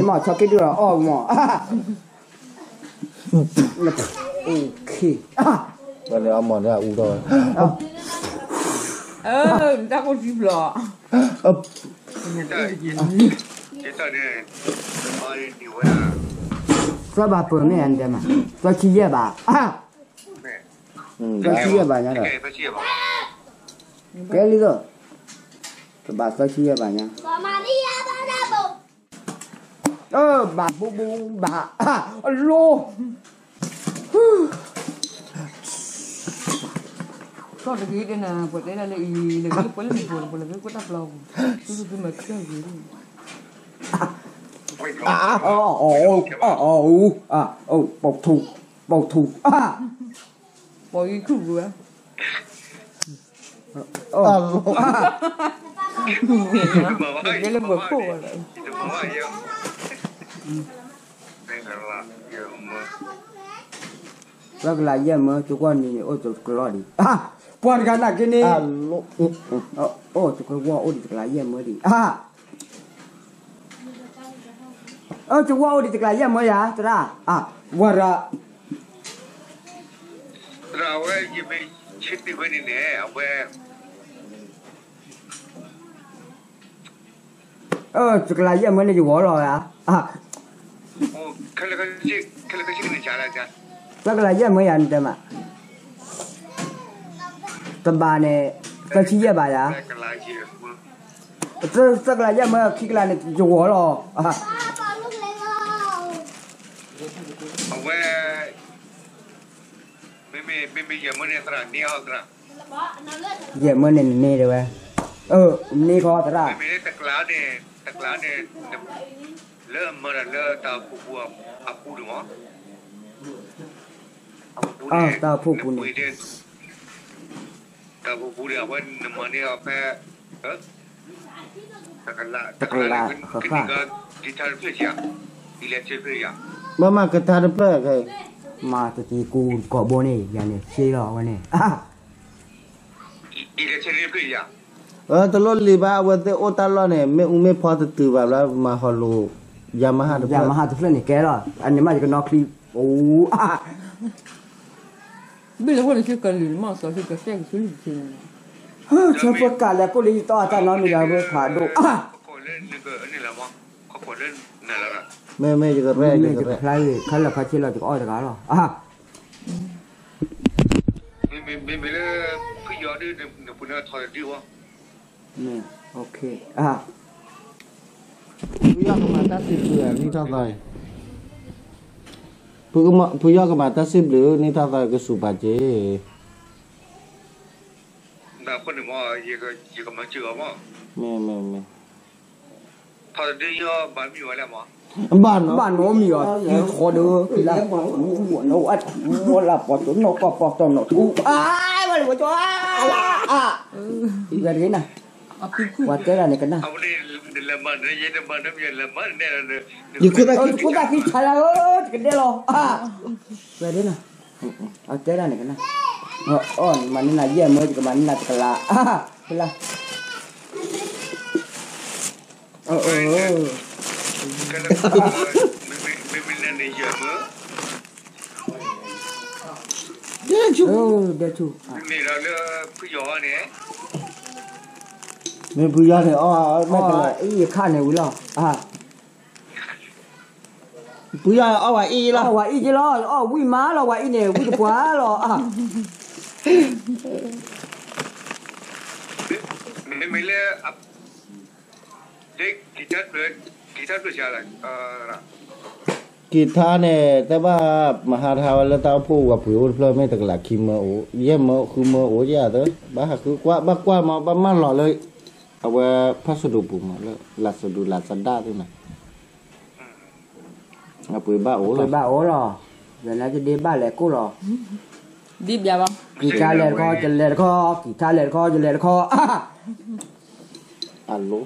မ့ၢ်ဆီက့ဒုၣ်လီၤအီၣ်မး, အိၣ်ခ့, ဘၣ်န့ၣ်အမၤန့ၣ်အအူထီၣ်ဝဲ, နတၢ်ကိၢ်ထံဖျိး, သၢဘၣ်ပၢၢ်မ့ၢ်ဧါ နတဲမး, သၢဆံယဲၢ်ဘၣ်, သၢဆံယဲၢ်ဘၣ်ညါဒီး, ကဲလံဒီး, တဘၣ်သၢဆံယဲၢ်ဘၣ်ညါ ဘၣ်ဘိဘိဘၣ်, အလိ, ကီၢ်တဂ့ၤဒ်နၤ ပှၤတဲဒၣ်လၢအံၤ နဂ့ၤလၢပှဲၤလၢမ့ၢ်ပှၤ ပှၤလၢဂ့ၤကွၢ်တၢ်ပျီပူၤ သုသုသုမၤကၢၢ်ဂ့ၤ, အ, အ, အ, အ, အ, အ, ပီၣ်ထူ, ပီၣ်ထူ, ပီၣ်ယံၤထူၣ်ဝဲ အ, အ, ကဲလၢပှၤခိၣ်ဝဲလီၤ သၢကလးယဲၢ်မၢ ကကွၢ်နံၤန့ၣ် အိၣ်တကလီၢ်ဒံး, ပှၤတဂၤနာ်က့န့ၣ်, အိၣ်တကဝီၢ်အိၣ်ဒံးတကလးယဲၢ်မၢဒံး, အိၣ်တကဝီၢ်အိၣ်ဒံးတကလးယဲၢ်မၢယၤ သရၣ်, ဝၤရၤ သရၣ်အဝဲ ယမ့ၢ်ဆ့တ့ၢ်ဝဲန့ၣ်န့ၣ် အဝဲ တကလးယဲၢ်မၢန့ၣ် ယဂီၤလီၤဝဲဧါ, သၢကလးယဲၢ်မၢယၤနတဲမး, တဘၣ်န့ၣ်, သၢဆံယဲၢ်ဘၣ်ယၤ, သၢကလးယဲၢ်မၢခံကလးန့ၣ် ယဂီၤလီၤ, အဝဲ မ့မ့ၢ်ယဲၢ်မၢန့ၣ်သရၣ်န့ၢ်အီၤသရၣ်, ယဲၢ်မၢန့ၣ်န့ၢ်ဒၣ်ဝဲ, န့ၢ်ခီသရၣ်, မ့မ့ၢ်တကလးန့ၣ်, တကလးန့ၣ်, လၢအမၢဒီးလၢတၢ်အိၣ်ဖှိၣ်ပူၤအပူၤန့ၣ်မး, အပူၤန့ၣ်, တၢ်အိၣ်ဖှိၣ်ပူၤန့ၣ်, တၢ်အိၣ်ဖှိၣ်ပူၤန့ၣ် အဝဲနမၤန့ၢ်အီၤဖဲ တကလး, တကလး, ကနံၣ်ကီး, ကထါတဖျၢၣ်ဧါ, ဘၣ်မၤကထါတဖျၢၣ်, မၤတက့ၤကူကီၢ်ဘိန့ၣ် ယၤန့ၣ် ရှဲလီၤဝဲန့ၣ်, တလိၣ်လံဘၣ် အဝဲသ့ၣ်အိၣ်တၢ်လီၢ်န့ၣ် မ့ၣ်အူမ့ၢ်ဖီတတုၤဘၣ်ဘျီ မၤဟီၣ်လိာ်, ယၤမဟါတဖျၢၣ်, ယၤမဟါတဖျၢၣ်န့ၣ်ကဲလီၤ, အန့ၣ်မးယကနီၣ်ချံ, အိၣ် ဘၣ်လၢဝဲန့ၣ် ဆၢကလုာ်မး စီၤဆၢကစဲၣ်ကဆူလံတဆ့န့ၣ်, ဆၢဖိကးလဲၤကိၣ်လၢယတီအတၢ်နီတမံၤဒီး ဖးဒိၣ်, မ့မ့ၢ်ယကရဲၣ်, မ့မ့ၢ်ယကဖျါဂ့ၤ ခဲလၢာ်ခီဆ့လီၤ ယကအီၣ်တဂၤလီၤ, မ့မ့ၢ်လၢ ဖုယီၤဒ်နပူၤန့ၣ်ထီၣ်တဒုဝဲ, ဖုယီၤကမၤတၢ်စံးဘျုးန့ၢ်ထီၣ်သီအံၤ, ဖုယီၤကမၤတၢ်စံးဘျုးန့ၢ်ထီၣ်သီအံၤ ကစူးပာ်က့ၤ, မ့ၢ်, မ့ၢ်, မ့ၢ်, ဘၣ်နီၢ်မံၤအီၤ ထီဒီး ဖံလၢ, မူနီၢ်အၣ်ထူဝဲလၢပှၤတူၢ်နီၢ်ကီၢ်ပှၤတီနီၢ်ထူ, အါ, ဝဲလၢပှၤကၠီ, အါ, ဝဲတဂ့ၤနၤ, ပှၤတဲဒၣ်န့ၣ်ကနၣ်, ယခိၣ်သၣ်ခံဆါလၢ, တကဒဲလီၤ, ဝဲဒၣ်နၤ, အတဲဒၣ်န့ၣ်ကနၣ်, အီၣ်မၤန့ၢ်နၤယဲၢ်မၢ ယကမၤန့ၢ်နၤတကလး, ဖဲလၢ မ့မ့ၢ်န့ၣ်ယဲၢ်မၢ, ဒဲဆူၣ်, မ့ၢ်လၢဖုယီၤန့ၣ်, မ့ၢ်ဖုယီၤန့ၣ် အီၣ်, အီၣ်အံၤယခါန့ၣ်ဝံၤလီၤ, ဖုယီၤအီၣ်ဝဲအံၤလီၤ, အီၣ်ဝဲအံၤက့လီၤ, အီၣ်ဝံၣ်မးလီၤ ဝဲအံၤန့ၣ် ဝံၣ်တပှၢ်လီၤ, မ့မ့ၢ်လၢ ကံးထါန့ၣ် တဘၣ်မဟါထါဝဲလၢတၢ်အိၣ်ဖှိၣ် ပှၤပှ့ၤအိၣ်တဖျၢၣ် မ့ၢ်တကလးခံမၢအိၣ် ယဲၢ်မၢဃုမၢအိၣ်ယဲၢ်သၢ ဘၣ်ဟးဃုကွၢ် ဘၣ်ကွၢ်မး ဘၣ်မၢလီၤလၢ အဝဲဖးစဒိၣ်ပူၤမး လၢ လးစဒိၣ် လးစဒၣ်သ့ၣ်န့ၣ် အပှ့ၤဘၣ်အိၣ်လီၤ ပှ့ၤဘၣ်အိၣ်လီၤ ယနာ်က့ဒ့ဘၣ်လဲၤကိၣ်လီၤ ဒ်ဘၣ် ကံးထါလဲၤတခီ ယလဲၤတခီ ကံးထါလဲၤတခီ ယလဲၤတခီ အလိ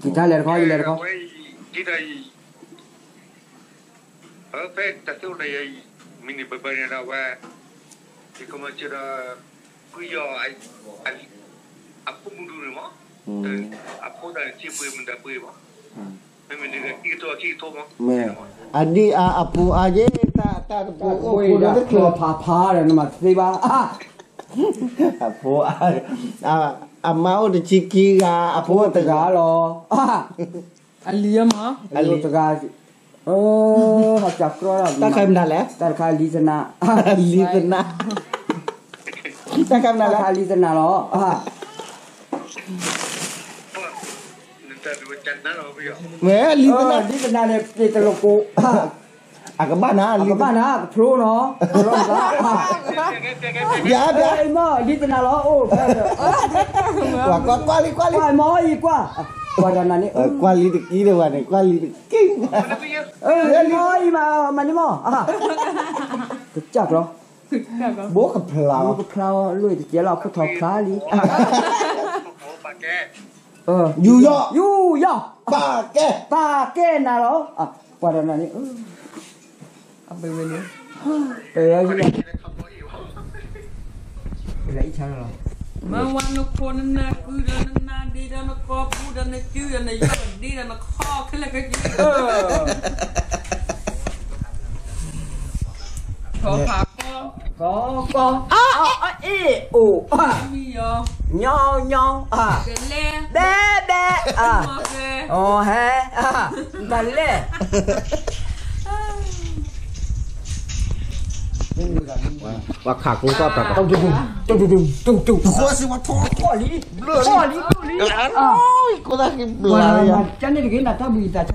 ကံးထါလဲၤတခီ ယလဲၤတခီ ဖဲတၢ်သ့ၣ်အိၣ်ဒီးယၤ မံၤန့ၣ်ဘၣ်ဘၣ်န့ၣ်ဒီးဝဲ ယကမၤစၢၤဒီး ဖုယီၤ အဖိမုၣ်ဒူၣ်န့ၣ်မး အဖိသၣ်န့ၣ် စ့ပှ့ၤမတၤပှ့ၤဘၣ် မ့ၢ် အဒံၣ်အါအဖိအါယဲ တၢ်တပူၤအိၣ်ဖိဒီးတချုးဖးဖးဒီးနမၤတသ့ဘၣ် အဖိအါ အမါအိၣ်တဆံခံဂၤ အဖိအိၣ်တဂၤလီၤ အလံၤမး အလံၤတဂၤ ဟးကၢ်ကြီ တၢ်ခါမနုၤလဲၣ် တၢ်တခါလံသနၤ လံသနၤ တၢ်ခါမနုၤလဲၣ် တၢ်ခါလံသနၤလီၤ ဝဲလံသနၤ လံသနၤန့ၣ် ပ့ၤတလကိး အကဘၣ်နၤ အကဘၣ်နၤ ကဖျိနီၤ ကဖျိနၤ ယၤ ယၤ အမ့ၢ်လံသနၤလီၤ အိၣ် ကွၢ် ကွၢ်လံ ကွၢ်လံ ကွၢ်မ့ၢ်အံၤ ကွၢ် ကွၢ်ဒီးနၤန့ၣ် ကွၢ်လံတက့ၢ်ဒီးဝဲန့ၣ် ကွၢ်လံတက့ၢ် မ့ၢ်အံၤမး မၤန့ၣ်မး ကစၢ်ကျီ ဘိကဖျါ ဘိကဖျါ လွံၢ်တကဲလီၤ ခိၣ်ထီၣ်ဖျါလံ ယူၤယီၢ် ယူၤယီၢ် ပာ်ကဲ ပာ်ကဲနၤလီၤ ပှၤဒီးနၤန့ၣ် အဝဲန့ၣ် ပယီၤယူၤယီၢ် ပလၢအံၣ်ဆါလီၤ မၤဝဲနခိၣ်နနၢ်ကုဒီးနနၢ်ဒ့ဒီးနကိာ်ပူၤဒီးနစုဒီးနယီၢ်ဒ့ဒီးနခီခဲလၢာ်ခဲဆ့ ကီ ကီ ကီ အ အ အ့ အိၣ် မံ ယီ ညီ ညီ အ ကလဲ ဘဲ ဘဲ အ မီ ကဲ အီ ဟဲ အ ကလဲ ပှၤခးကိးကီၢ်တၢ် တုတုတုတုတုတုတု ဃိစ့ဝါထီၣ် ထီၣ်လံ ထီၣ်လံ ထီၣ်လံ ကိးသးက့ၤဘျါလံ ကန့ၣ်တဂ့ၤနၤ တၢ်ဘှံးသးဆါ ကျ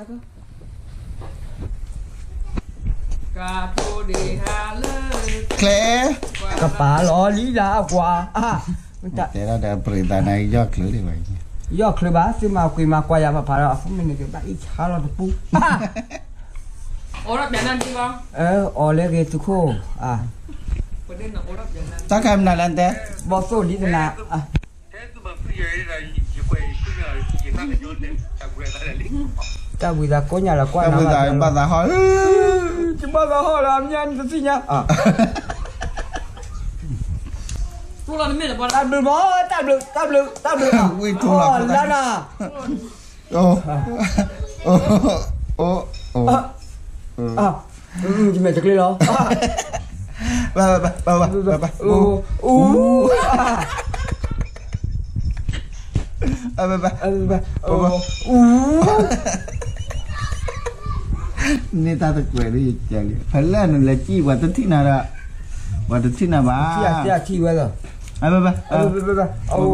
ဲ ကပာ်လီၤလံလၢအကွၢ် တဲဒၣ်ဒီးပြံသးနၤ ယီၢ်ချၢဒံးဘၣ် ယီၢ်ချၢဘၣ် သုမၤကွံာ်မၤကွၢ်ယၤဖးဖးဒီး အဃိမ့ၢ်န့ၣ်ကဘၣ်အံၣ်ဆါလီၤတပူၤ အီၣ်လၢဂ့ၤသုးခိၣ် တၢ်ခါမနုၤလဲၣ်တဲ ဘီၣ်သိၣ်လံသနၤ တၢ်ဘှံးသးကိးညါလၢကွၢ်နၤဘၣ်သးဟီၣ် တဘၣ်သးဟီၣ်လၢအမညါနတသ့ၣ်ညါ တၢ်ဘျုးမး တၢ်ဘျုး တၢ်ဘျုး တၢ်ဘျုး ဝံထူလီၤ လၢနၤ ယမဲာ်တကျ့လီၤ ဘၣ် ဘၣ် ဘၣ် ဘၣ် ဘၣ် အဘၣ်ဘၣ် အဘၣ်ဘၣ် အူ န့ၢ်တၢ်တကွဲးလၢယကဲလံ ဖဲလဲၣ်နလဲၤစံၣ် ပှၤတထံၣ်နၤဒီး ပှၤတထံၣ်နၤဘၣ် ထံၣ်ဝဲလီၤ အဘၣ်ဘၣ် အူ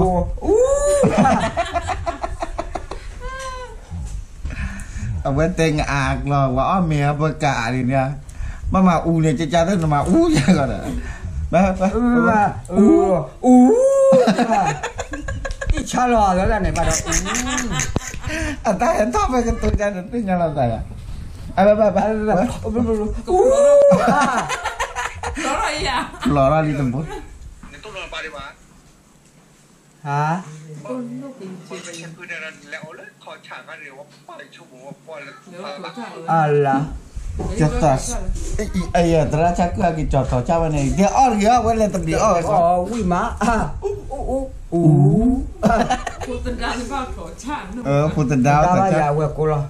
အဝဲတဲငအါကျီ ပှၤအီၣ်မ့ၤအပကးလံန့ၣ် ဘၣ်မၤအူန့ၣ် ကကါသ့ၣ်နမၤအူယၤကီးဒီး ဘၣ် အူ အံၣ်ဆါလီၤလၢတၢ်န့ၣ်ဘၣ်ဒီး အတၢ်ဟဲထီၣ်ဖဲကတိၤကါန့ၣ် သ့ၣ်ညါလီၤသးယၤ အဘၣ်ဘၣ်ဘၣ် အူ လီၤထီၣ်လံတဘိ ဟါ အလၤ သရၣ်ဆါကုၢ်အက့ၤကၠီၤထီၣ်ဆၣ်ဝဲန့ၣ် ကဲအီၣ်တဂ့ၤအီၣ်ဝဲလဲၤတဘျီအီၣ်ဝဲ အဝံၣ်မး အူ ဖိသဒါ ဘၣ်ယၤဝဲကိးလီၤ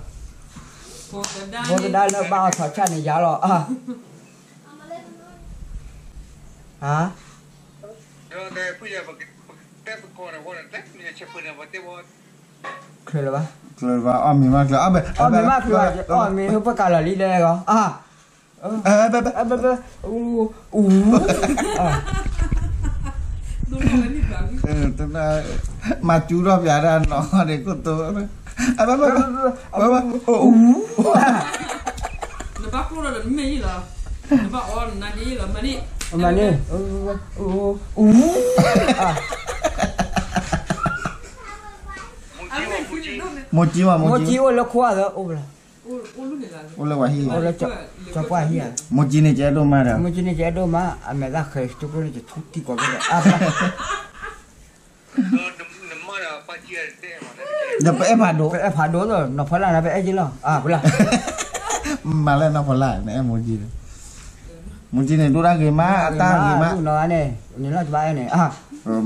ဖိသဒါလၢဘၣ်အီၣ်ထီၣ်ဆၣ်န့ၣ်ယၤလီၤ ဟါ ချၢလၢၤဘၣ် အီၣ်မ့ၤမးချၢ အီၣ်မ့ၤ ပကးလီၤလံလဲၣ်ဂီၤ အ အူ အူ မၤစူၤထီၣ်ပၠးဒၣ်နီၢ်န့ၣ် ခိၣ်တိ အ အူ နဘၣ်ကျိၣ်ဒီးနမ့ၢ်ယံၤလီၤ နဘၣ်အီနနါဒ့ယံၤလီၤ မၤန့ၣ် မၤန့ၣ် အူ မိၢ်ကၠံမး မိၢ်ကၠံအိၣ်လၢခိၣ်အသးအိၣ်ဘၣ် အိၣ်လၢဝၤဟံၣ် အိၣ်လၢကၠီပှၢ်ဟံၣ်ဧါ မိၢ်ကၠံန့ၣ် ကအဲၣ်ဒိၣ်မးဒီး မိၢ်ကၠံန့ၣ် ကအဲၣ်ဒိၣ်မး အမဲာ်သၣ်ဃဲၤ ကၠိကျိန့ၣ် ကထူတံၢ်ကီးဖဲလဲၣ် အဘၣ် ဒီးပအဲၣ်ဖးဒိၣ် ပအဲၣ်ဖးဒိၣ်လီၤ နီၢ်ဖီလာ်န့ၣ် ပအဲၣ်က့ၤလီၤ အဖီလာ် မၤလၢနီၢ်ဖီလာ် နအဲၣ်မိၢ်ကၠံန့ၣ် မိၢ်ကၠံန့ၣ် ဒိၣ်တၢ်ဂ့ၤမး အတၢ်ဂ့ၤမး မုၣ်ကနီၤန့ၣ် နလီၢ်တဘၣ်အဲၣ်န့ၣ်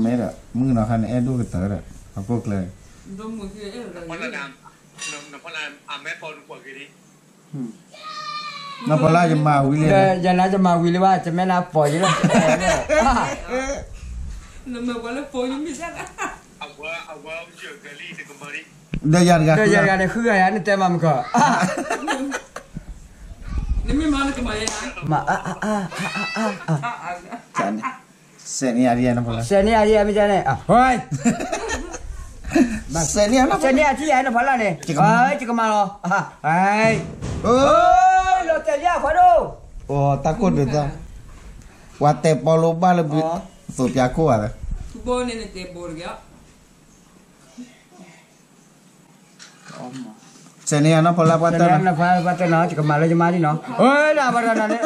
မ့ၢ်ဒီး မုၣ်ကနီၤခါန့ၣ် အဲၣ်ဒိၣ်ကတၢၢ်ဒီး အဖိကျဲ နဖီလာ် အမဲပီနကွၢ်က့ၤန့ၣ်, နဖီလာ်ယမၤဝံၤလံ, ယနၤယမၤဝံၤလံဘၣ် ယမဲနၤပိာ်ယလီၤ, နမၤဝဲလၢပိာ်ယမ့ၢ်စ့ၢ်, ဒီးယၤတဂၤ ဒီးယၤတဂၤန့ၣ် ဃုဂၤယၤ နတဲမၤမကီၢ်, မၤအါအါအါအါအါအါ, စဲးန့ၢ်ယၤဒ်ယၤနဖီလာ်, စဲးန့ၢ်ယၤဒ်ယၤမ့ၢ်န့ၣ်, စဲးန့ၢ်ယၤ စဲးန့ၢ်ယၤထံၣ်ယၤနဖီလာ်န့ၣ်, ယကမၤလီၤ, လီၤတဲာ်လံအခွါဒိၣ်, တၢ်ကိၢ်ဒုးသီ, ပှၤတဲပီလိဘၣ်လၢ သိးပျးကိၢ်ဧါ, စဲးန့ၢ်ယၤနီၢ်ဖီလာ်ပှၤတၢ်နီၤ, ပှၤတၢ်နီၤ ယကမၤလၢယမါဒ်နီၤ, အၢဒၣ်ပှၤတၢ်နီၤန့ၣ်,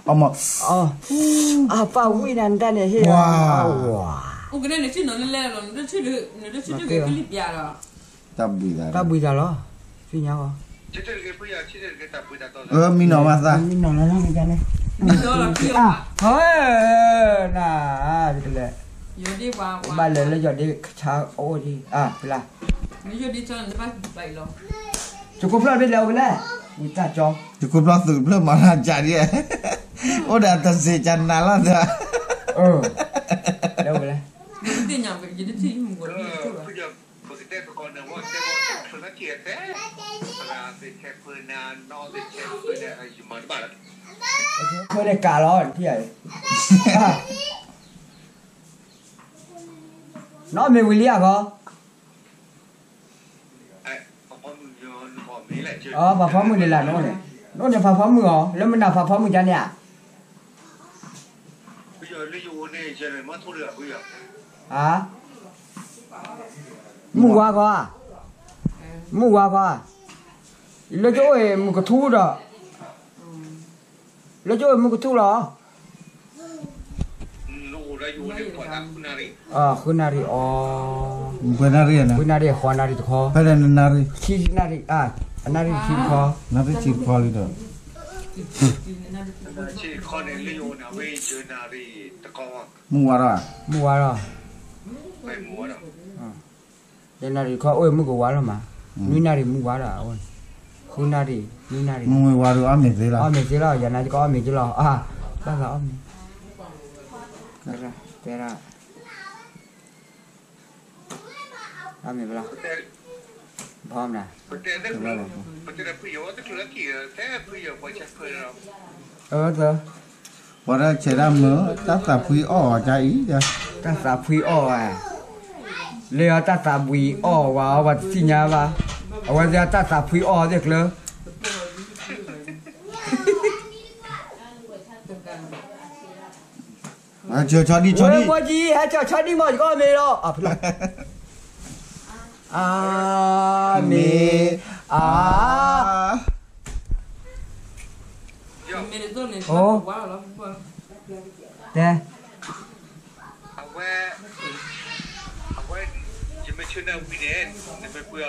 အမ့ၢ်, အပၢ်ဝံၣ်နၤနတၢ်န့ၣ်ဟ့ၣ်, တၢ်ဘှံးသးလီၤ, သ့ၣ်ညါအီၤ, မံနီၤမးသး, မံနီၤလီၤန့ၣ်, နၤ, လဲၤ, ဘၣ်လဲၤလၢယီၤဒ့ဆါအိၣ်ဒံး, ဖဲလၢ ယကိၢ်ဖျီၣ်တဘ့ၣ်လဲၤအိၣ်ဖဲလဲၣ်, ဝံတၢ်ကၠီ, ယကိၢ်ဖျီၣ်သုးဖျၢၣ်မၤလၢကၢ်ဒ်, အိၣ်ဒီးတစ့ၢ်ကနၤလီၤသၢ, လဲၤအိၣ်ဖဲလဲၣ်, ပကတဲသကိးန့ၣ်ဝဲတဲဝဲ, ဖဲနထံၣ်အသဲ, ပဂၤသ့ၣ်ထဲဖုနၤ, နီၢ်သ့ၣ်ထဲဖုနၤ, ယမၤတဘၣ်လၢ, ဖဲန့ၣ်ကးလီၤ, နီၢ်မ့ၢ်ဝံၤလံဧါခီ, ဖးဖီမုၢ်န့ၣ်လၢနအိၣ်န့ၣ်, နအိၣ်န့ၣ်ဖးဖီမုၢ်အီၤ, လၢမနုၤဖးဖီမုၢ်ကါန့ၣ်ဧါ, မုၢ်ဝါခီ, မုၢ်ဝါခီ, လၢကအိၣ်မုၢ်ကထူဒီး, လၢကအိၣ်မုၢ်ကထူလီၤ, ဃုနၣ်ရံၣ်အီၤ, ဃုနၣ်ရံၣ်, ဃုနၣ်ရံၣ်ဃီနၣ်ရံၣ်တခီ, ဖဲနနၣ်ရံၣ်, ခံနၣ်ရံၣ်, အနၣ်ရံၣ်တဆံတခီ, နၣ်ရံၣ်တဆံတခီလံဒီး, မုၢ်ဝါထီၣ်, မုၢ်ဝါထီၣ်, ယနၣ်ရံၣ်တခီအိၣ်မုၢ်ကဝါလီၤမး, နွံနၣ်ရံၣ်မုၢ်ဝါဒီး, ဃုနၣ်ရံၣ်, နွံနၣ်ရံၣ်, မုၢ်ဝါဒီးအီၣ်မ့ၤသ့လီၤ, အီၣ်မ့ၤသ့လီၤ, ယနၤကီၢ်အီၣ်မ့ၤကလီၤ, ဘၣ်သးအီၣ်မ့ၤ, တဲဒၣ်, အီၣ်မ့ၤဘၣ်လီၤ, ဘီမနၤ, အၢ ပှၤတဆဲးဒၣ်မုာ် တၢ်သးဖှံအီၣ်အီၤဒ်အံၤ, တၢ်သးဖှံအီၣ်ဝဲ, လၢအတၢ်သးဖှံအီၣ်ဝဲ အဝဲတသ့ၣ်ညါဘၣ်, အဝဲသ့ၣ်တၢ်သးဖှံအီၣ်သ့ၣ်ကျၢၤ, ဆီဒံၣ်ဆီဒံၣ်, ဟဲဆီဒံၣ်မီၢ် ယကအီၣ်မ့ၤလီၤ, အမ့ၢ်, အ, တဲ, အဝဲ, အဝဲ, ယမ့ၢ်ဆၢနၢ်ဝံၤန့ၣ်, နမ့ၢ်ပှ့ၤအီၤ,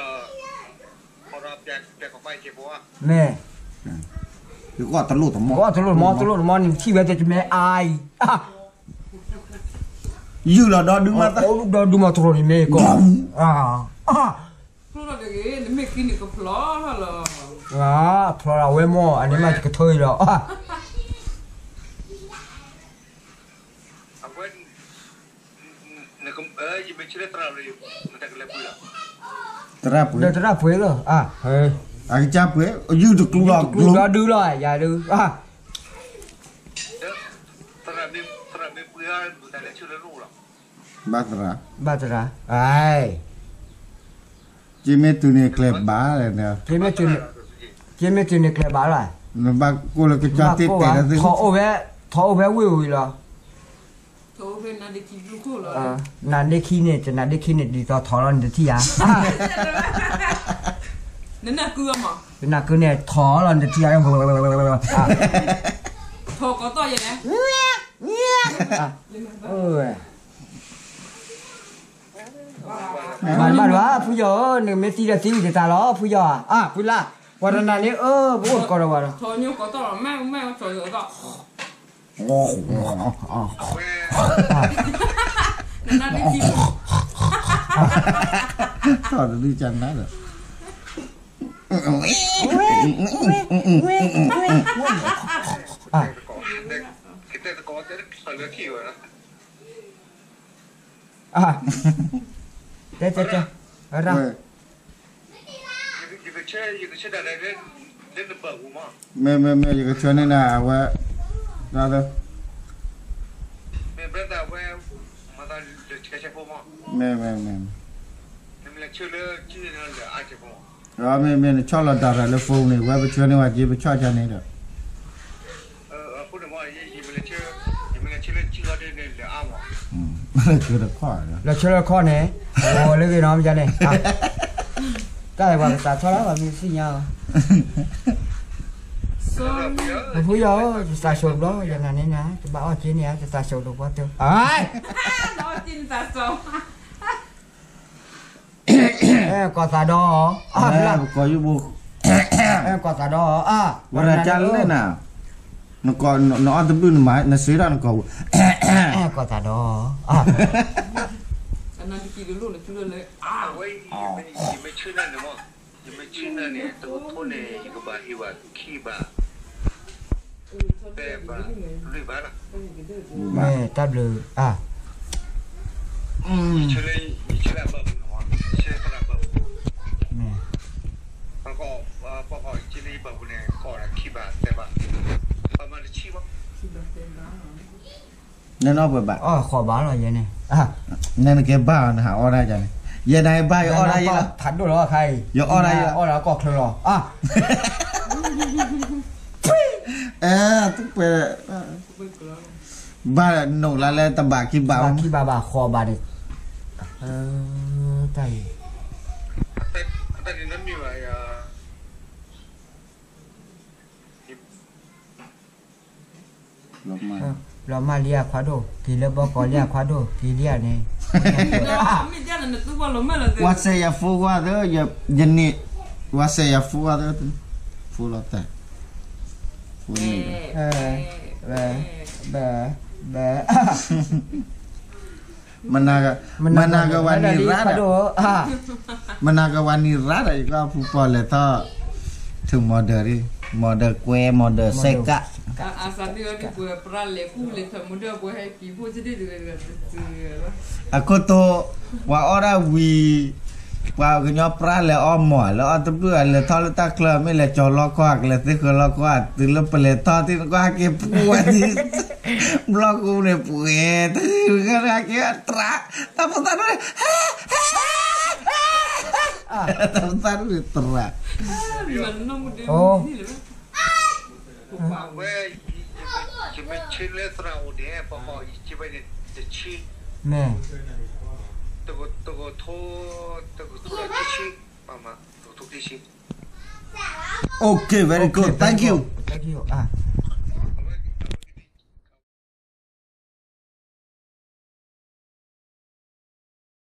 မ့ၢ်, တလိၣ်တမီၢ်, တလိၣ်တမီၢ်, တလိၣ်တမီၢ်န့ၣ် ထံၣ်ဝဲတမ့ၢ်အါအံၤ, ယုၢ်လီၤဒီဒုမး, ဒီဒုမးတရိၤန့ၣ်မ့ၢ်ကီး, ဖျီလီၤတဂ့ၤ, နမ့ၢ်ကံန့ၣ်ကဖျီလီၤ, ဖျီလီၤဝဲမီၢ် အန့ၣ်မးယကထၢအံၤလီၤ, အဝဲ, ယမ့ၢ်ဆၢလၢသရၣ်ရံၣ်, သရၣ်ပှ့ၤ, ဒီးသရၣ်ပှ့ၤလီၤ, အကစၢ်ပှ့ၤ, ယုၢ်တကျူလီၤ, ကျူဒီဒုလီၤ, ယၤဒု, သရၣ်မ့ၢ်ပှ့ၤ, ဘၣ်သရၣ်, ဘၣ်သရၣ်, က့မ့ၢ်တုၤန့ၣ်ကျဲဘၣ်, က့မ့ၢ်တုၤန့ၣ်ကျဲဘၣ်လီၤ, နဘၣ်ကိၢ်လၢကစၢ်တ့ၢ်တဲာ်လၢသ့ၣ်, ထီၣ်အိၣ်ဖဲ, ထီၣ်အိၣ်ဖဲဝ့ၢ်ဝံၤလီၤ, နဒ့ခံန့ၣ်, တနဒ့ခံန့ၣ် ဒ်သိးထီၣ်လီၤနတထံၣ်ဧါ, နနၢ်ကုန့ၣ်ထီၣ်လီၤနတထံၣ်ဧါ, ထီၣ်ကီးတီၢ်ယဲၢ်လဲၣ်, မၤတဘၣ်လၢၤဘၣ် ဖုယီၤဧၢ, နမ့ၢ်သံဒီးသံဝံၤတသးလီၤ ဖုယီၤဧၢ, ဖုလၢ်, ပှၤတနၤန့ၣ် အၢ ပအိၣ်တကီးဒီးပှၤဒီး, ထီၣ်ညိကီးတီၢ်လီၤ မ့ၢ်မ့ၢ်ထီၣ်ညိကီးတီၢ်, နနၢ်ဒ့ခံ ထီၣ်တဒုကနၤဒီး တဲတဲတဲ ရၣ် မ့ၢ်မ့ၢ်မ့ၢ် ယကဆှၢန့ၢ်နၤ အဝဲ မ့ၢ် မ့ၢ် မ့ၢ် မ့ၢ် နဆီၣ်လီၤဒၣ်ရၤလၢ phone န့ၣ် ဝဲပဆှၢန့ၢ်ဝဲက့ၤ ပဆီၣ်ကန့ၣ်ဒီး လၢဆၢလၢခီၣ်န့ၣ် လၢဆၢလၢခီၣ်န့ၣ် အိၣ်လၢဂ့ၤနီၤ မ့ၢ်န့ၣ် တၢ်ပှၤကစးထီၣ်လၢပှၤမ့ၢ်သ့ၣ်ညါအီၤ ပဖုယီၤဧၢ တသးဆှိးဘျီ ယနၤန့ၣ်နၤ တဘၣ်အီၣ်က့ၤန့ၣ်ဧါ တသးဆှိးဒိၣ်ပှၢ်တၢၢ် ကီၢ်သးဒီး ကီၢ်သးဒီး ဝဲဒၣ်ကၢ်လၢနၤ နအီၣ်တဘျုးနမၤ နစံးဒၣ်နကီၢ် ကီၢ်သးဒီး ဝဲ ယမ့ၢ်ဆၢနၤန့ၣ်မ့ၢ် ယမ့ၢ်ဆၢနၤန့ၣ် တကထိန့ၣ် ယကဘၣ်ဟ့ၣ်ဝဲခံဘး ဖဲဘး လွံၢ်ဘးလီၤ မ့ၢ်တၢ်ဘျုး အါ ယဆၢလၢ ယဆၢလၢအဘၣ်ပူၤန့ၣ်မ့ၢ် ယဆၢလၢသရၣ်ဘၣ်ပူၤ မ့ၢ် ပှၤကီၢ် ပှၤကီၢ် ယဆၢလၢယဘၣ်ပူၤန့ၣ် ကီၢ်ဒီးခံဘးသဲဘး ပှၤမၤတဆံဘၣ် နနီၢ်ပှဲၤဘၣ် အီၣ်ဃိးဘးလီၤယဲန့ၣ် နနကဲဘၣ်အီၤ နဟးအီၣ်ဒၣ်ယၤန့ၣ် ယဲဒၣ်ယဘၣ်ယအီၣ်ဒၣ်ယဲလီၤ ဖးဒိၣ်လီၤခါအံၤ ယအီၣ်ဒၣ်ယဲလီၤ အီၣ်ဒီးကီၢ်ချၢလီၤ အါ အဲ သူပှဲၤ ဘၣ်နိးလၢလၢတဘးခံဘး ဘၣ်ခံဘးဘၣ်ဃိးဘးန့ၣ် တၢ်အံၤ လီၤမၢ်လံအခွါဒိၣ် က့ၤလၢဘီကီးလံအခွါဒိၣ် က့ၤလံဧါန့ၣ် ဝၤစဲးယၤ phone ဝါသၢ ယန့ၣ် ဝၤစဲးယၤ phone ဝါသၢ phone လီၤတဲာ် phone န့ၣ် ဘဲ ဘဲ ဘဲ မနၤကဝၤနံၤရၣ်ဒီး မနၤကဝၤနံၤရၣ်ဒီး ယကဖုပီၣ်လဲၤထီၣ် ထုး model ဒ် model ကွဲ model စဲးကး အခိၣ်တိ ပှၤအီၣ်ဒၣ်ဝံၤ ပှၤကညီပြၢ်လဲၤအီၣ်မီၢ် လဲၤအီၣ်တဘျုး လဲၤထီၣ်လၢတၢ်ချၢ မ့ၢ်လဲၤကၠီၤလီခီ ကလဲၤသ့ဃၢၤလီခီ တုၤလၢပလဲၤထီၣ်သ့ၣ်နကွၢ်ဟဲက့ၤပှၤဒ် ဘျီၣ်ကူန့ၣ် ပှဲၤတဂၤဟဲက့ၤတြၢ် တၢ်ဖိသၣ်ဒိၣ်န့ၣ် တၢ်ဖိသၣ်ဒိၣ်န့ၣ်တြၢ် အဝဲ ယမ့ၢ်ဆ့လၢသရၣ်အိၣ်န့ၣ် ပှၤကီၢ်ယက့ၤဝဲန့ၣ် တဆံ မ့ၢ် တကထိ တကထိခံဆံ ပမၤ တကထိခံဆံ Okay, very good. Thank you. Thank you. အါ